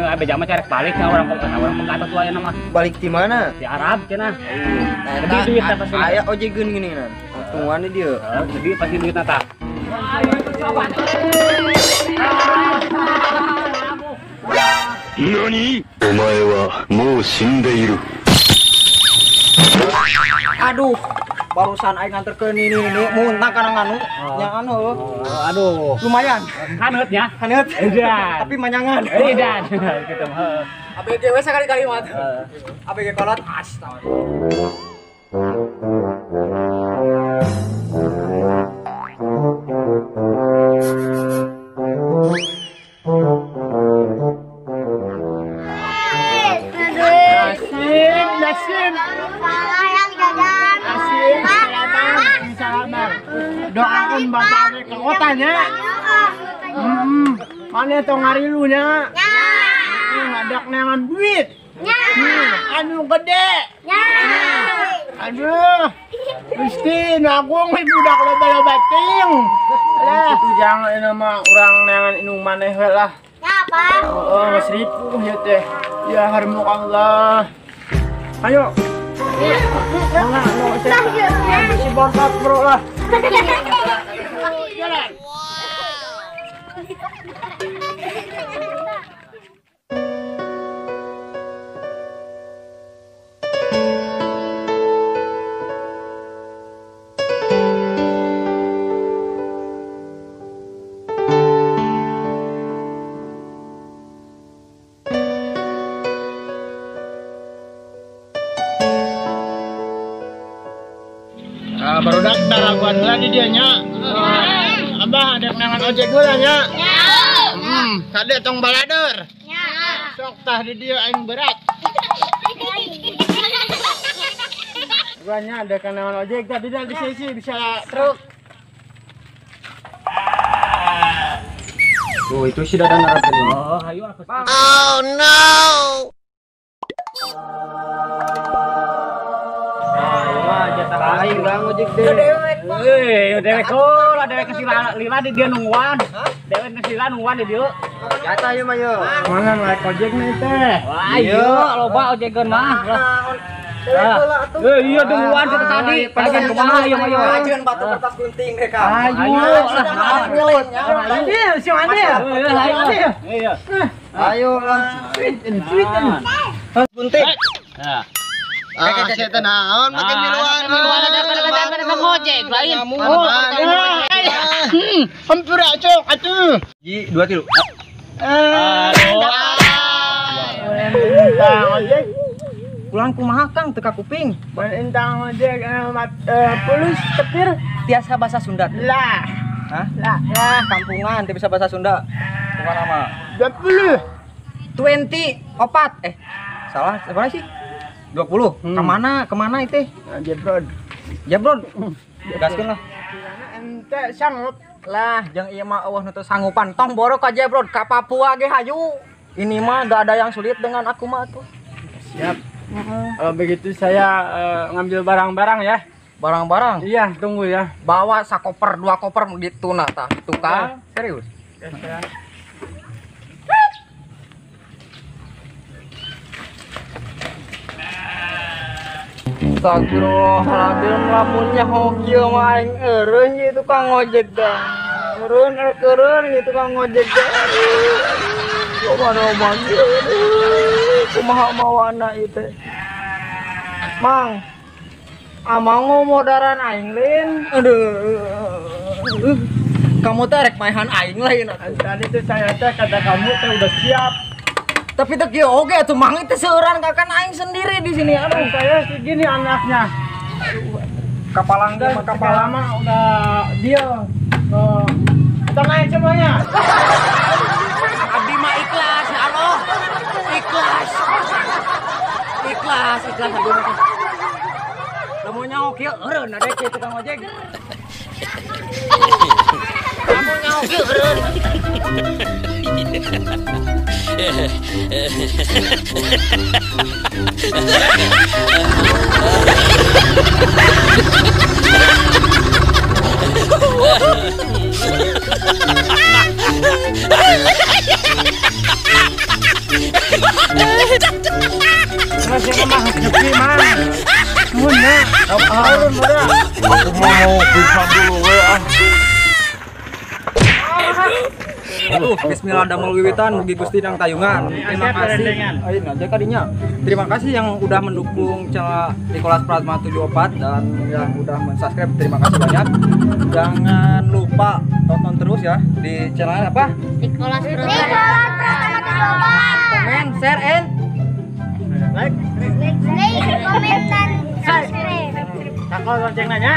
Abe jama carek balik nya urang orang pegat atuh aya mah. Balik di mana? Di Arab cenah. Gede duit tah pasti. Aya ojegeun gini nan. Tungguan di dieu. Gede pasti duitna tah. Nani? Omae wa mou shindeiru. Aduh, barusan aing nganterkeun ini muntah kana nganu. Nya anu. Aduh. Lumayan. Haneut nya. Haneut. Tapi manyangan. Edan. Kitu mah. ABG we sakali-kali mah. ABG kolot astaga. Doakan bapak ke kotanya. Mana tong ngarilunya? Ngadak neangan duit. Anu gede. Aduh, Gusti, aku budak loba-loba ting. Alah, itu jangan ini mah urang neangan inung maneh we lah. Ya, Pak. Oh, geus ripuh ya teh. Ya harmukallah. Ayo. Si bontot bro lah. Jalan. Baru daftar raguan lagi dia nya. Abah ada kenangan ojek gula nya. Kade tong balader. Sok tah di dia aing berat. Guanya ada kenangan ojek tadi di sisi bisa truk. Oh, itu sudah ada ngarep ini. Oh, ayo aku. Oh no. Aing lah ngojek deh. Heuh, dewek heula, dewek geus lila di dia nungguan. Dewek geus lila nungguan di dieu. Jatah ieu mah ieu. Mana naik ojek nih teh? Wah, iya loba ojegeun mah. Heuh, iya nungguan kita tadi. Pakai kumaha ieu mah ieu. Ajeun batu kertas gunting deh ka. Ayo lah. Andil, si Andil. Iya. Ayo lah. Sweet. Gunting. Nah. Ah, saya teh naon make miluan. Miluan ada ngojek lain. Hampura cok atuh. Ji, 2 kilo. Aduh. Ojek. Pulang kumaha Kang teu ka kuping. Entang ojek pulus tepir tiasa bahasa Sunda. Lah. Hah? Lah, kampungan teu bisa bahasa Sunda. Kumaha mah? 20. 24. Salah, seberapa sih? 20. Kemana? Kemana itu? Jebrod. Jebrod. Gaskeun lah. Ente sanggup lah, jeung ieu mah eueuh nu teu sanggupan. Tong boro ka Jebrod, ka Papua ge hayu. Ini mah gak ada yang sulit dengan aku mah tuh. Siap. Kalau begitu saya ngambil barang-barang ya. Barang-barang? Iya, tunggu ya. Bawa sakoper, 2 koper di tuna tah. Tukang. Serius? Ya, Astagfirullahaladzim, lamunnya hoki mah aing eureun ieu tukang ojek dah. Eureun eureun ieu tukang ojek dah. Kumaha mah kumaha mawana ieu teh. Mang, amang ngomodaran aing lin. Aduh. Kamu teh rek maehan aing lain. Tadi tuh saya teh kata kamu teh udah siap. Tapi teh kieu oge atuh mang teh seueuran kakan aing sendiri di sini. Aduh, saya sih gini anaknya. Kapalang udah, kapal lama udah dia. Kita naik semuanya. Abdi mah ikhlas ya Allah. Ikhlas. Ikhlas, ikhlas abdi mah. Lamun nyaho kieu eureun ada kieu tukang ojek. Lamun nyaho kieu eureun. Siap ah. Aku mau pingsan dulu we ah. Aduh, bismillah damel wiwitan mugi Gusti nang tayungan. Terima kasih. Ayo aja kadinya. Terima kasih yang udah mendukung channel Nicholas Pratama 74 dan yang udah mensubscribe, terima kasih banyak. Jangan lupa tonton terus ya di channel apa? Nicholas Pratama 74. Komen, share, and like. Like, komen, dan subscribe. Takol lonceng nanya.